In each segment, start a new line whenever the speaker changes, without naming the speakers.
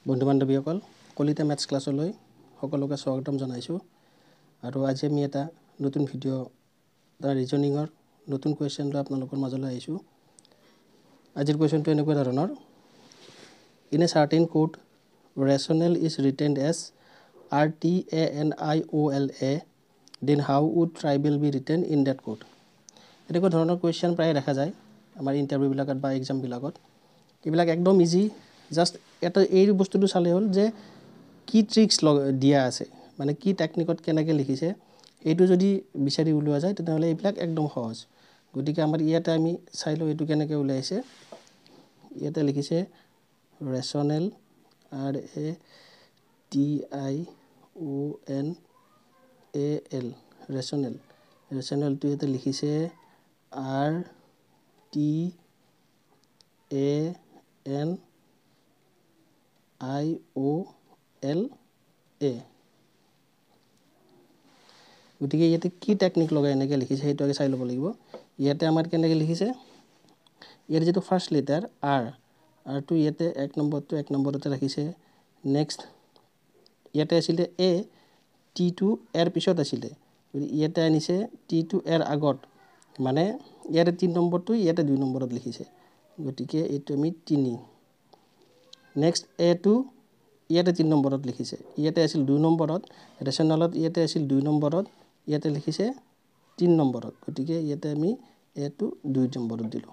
বন্ধু বান্ধৱীসকল, কলিতা মেথছ ক্লাছলৈ সকলোকে স্বাগতম জনাইছোঁ। আৰু আজি আমি এটা নতুন ভিডিঅ', এটা ৰিজনিঙৰ নতুন কুৱেশ্যন লৈ আপোনালোকৰ মাজলৈ আহিছোঁ। আজিৰ কুৱেশ্যনটো এনেকুৱা ধৰণৰ: In a certain code, rational is written as RTANIOLA, then how would tribal be written in that code? এনেকুৱা ধৰণৰ কুৱেশ্যন প্ৰায়ে দেখা যায় আমাৰ ইণ্টাৰভিউবিলাকত বা এক্সামবিলাকত। এইবিলাক একদম ইজি। জাষ্ট এটা এই বস্তুটো চালেই হ'ল যে কি ট্ৰিক্স লগ দিয়া আছে, মানে কি টেকনিকত কেনেকৈ লিখিছে, এইটো যদি বিচাৰি উলিওৱা যায়, তেনেহ'লে এইবিলাক একদম সহজ। গতিকে আমাৰ ইয়াতে আমি চাই লওঁ এইটো কেনেকৈ উলিয়াইছে। ইয়াতে লিখিছে rational, RATIONAL, rational. ৰেচনেলটো ইয়াতে লিখিছে RTANIOLA। গতিকে ইয়াতে কি টেকনিক লগাই এনেকৈ লিখিছে, সেইটো আগে চাই ল'ব লাগিব। ইয়াতে আমাৰ কেনেকৈ লিখিছে? ইয়াত যিটো ফাৰ্ষ্ট লেটাৰ আৰ, আৰটো ইয়াতে এক নম্বৰটো এক নম্বৰতে ৰাখিছে। নেক্সট ইয়াতে আছিলে এ, টিটো এৰ পিছত আছিলে, গতিকে ইয়াতে আনিছে টিটো এৰ আগত, মানে ইয়াতে তিনি নম্বৰটো ইয়াতে দুই নম্বৰত লিখিছে। গতিকে এইটো আমি তিনি। নেক্সট এটো ইয়াতে তিনি নম্বৰত লিখিছে। ইয়াতে আছিল দুই নম্বৰত, ৰেচনেলত ইয়াতে আছিল দুই নম্বৰত, ইয়াতে লিখিছে তিনি নম্বৰত। গতিকে ইয়াতে আমি এটো দুই নম্বৰত দিলোঁ।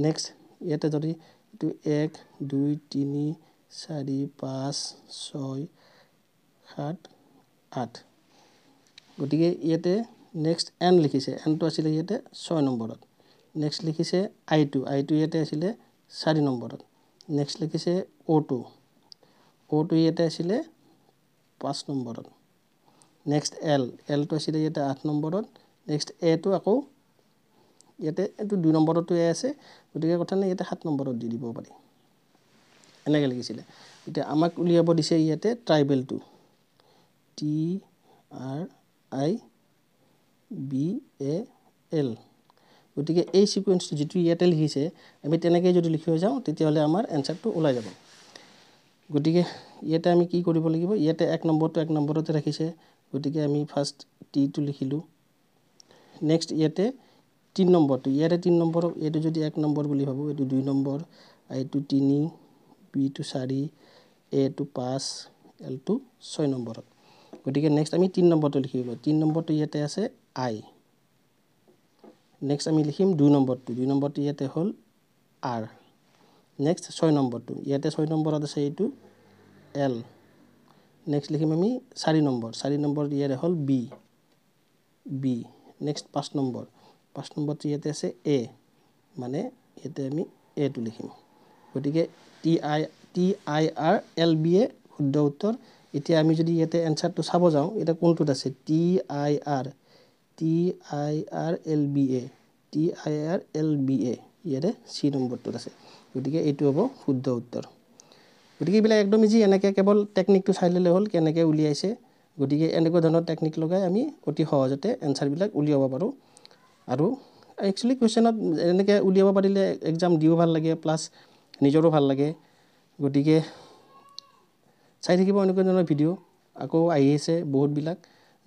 নেক্সট ইয়াতে যদি এইটো 1, 2, 3, 4, 5, 6, 7, 8, গতিকে ইয়াতে নেক্সট এন লিখিছে। এনটো আছিলে ইয়াতে ছয় নম্বৰত। নেক্সট লিখিছে আইটো, আইটো ইয়াতে আছিলে চাৰি নম্বৰত। নেক্সট লিখিছে অ'টো, অ'টো ইয়াতে আছিলে পাঁচ নম্বৰত। নেক্সট এল, এলটো আছিলে ইয়াতে আঠ নম্বৰত। নেক্সট এটো আকৌ ইয়াতে এইটো দুই নম্বৰতো এ আছে, গতিকে কথা নাই, ইয়াতে সাত নম্বৰত দি দিব পাৰি। এনেকৈ লিখিছিলে। এতিয়া আমাক উলিয়াব দিছে ইয়াতে ট্ৰাইবেলটো, TRIBAL। গতিকে এই ছিকুৱেঞ্চটো যিটো ইয়াতে লিখিছে, আমি তেনেকৈ যদি লিখিব যাওঁ, তেতিয়াহ'লে আমাৰ এনচাৰটো ওলাই যাব। গতিকে ইয়াতে আমি কি কৰিব লাগিব? ইয়াতে এক নম্বৰটো এক নম্বৰতে ৰাখিছে, গতিকে আমি ফাৰ্ষ্ট টিটো লিখিলোঁ। নেক্সট ইয়াতে তিনি নম্বৰটো, ইয়াতে তিনি নম্বৰ, এইটো যদি এক নম্বৰ বুলি ভাবোঁ, এইটো দুই নম্বৰ, আইটো তিনি, বিটো চাৰি, এটো পাঁচ, এলটো ছয় নম্বৰত। গতিকে নেক্সট আমি তিনি নম্বৰটো লিখিব। তিনি নম্বৰটো ইয়াতে আছে আই। নেক্সট আমি লিখিম দুই নম্বৰটো, দুই নম্বৰটো ইয়াতে হ'ল আৰ। নেক্সট ছয় নম্বৰটো, ইয়াতে ছয় নম্বৰত আছে এইটো এল। নেক্সট লিখিম আমি চাৰি নম্বৰ, চাৰি নম্বৰ ইয়াতে হ'ল বি, বি। নেক্সট পাঁচ নম্বৰ, পাঁচ নম্বৰটো ইয়াতে আছে এ, মানে ইয়াতে আমি এটো লিখিম। গতিকে TIRLBA শুদ্ধ উত্তৰ। এতিয়া আমি যদি ইয়াতে এনচাৰটো চাব যাওঁ, এতিয়া কোনটোত আছে? TIRLBA, TIRLBA ইয়াতে চি নম্বৰটোত আছে। গতিকে এইটো হ'ব শুদ্ধ উত্তৰ। গতিকে এইবিলাক একদম ইজি। এনেকৈ কেৱল টেকনিকটো চাই ল'লে হ'ল কেনেকৈ উলিয়াইছে। গতিকে এনেকুৱা ধৰণৰ টেকনিক লগাই আমি অতি সহজতে এনচাৰবিলাক উলিয়াব পাৰোঁ। আৰু একচুৱেলি কুৱেশ্যনত এনেকৈ উলিয়াব পাৰিলে এক্সাম দিও ভাল লাগে, প্লাছ নিজৰো ভাল লাগে। গতিকে চাই থাকিব এনেকুৱা ধৰণৰ ভিডিঅ', আকৌ আহি আছে বহুতবিলাক,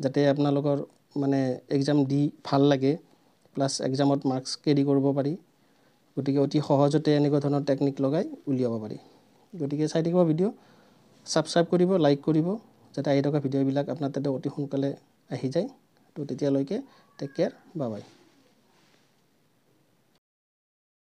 যাতে আপোনালোকৰ মানে এক্সাম দি ভাল লাগে, প্লাছ এক্সামত মাৰ্কছ কেৰি কৰিব পাৰি। গতিকে অতি সহজতে এনেকুৱা ধৰণৰ টেকনিক লগাই উলিয়াব পাৰি। গতিকে চাই থাকিব ভিডিঅ', ছাবস্ক্ৰাইব কৰিব, লাইক কৰিব, যাতে আহি থকা ভিডিঅ'বিলাক আপোনাৰ তাতে অতি সোনকালে আহি যায়। তো তেতিয়ালৈকে টেক কেয়াৰ, বাই বাই।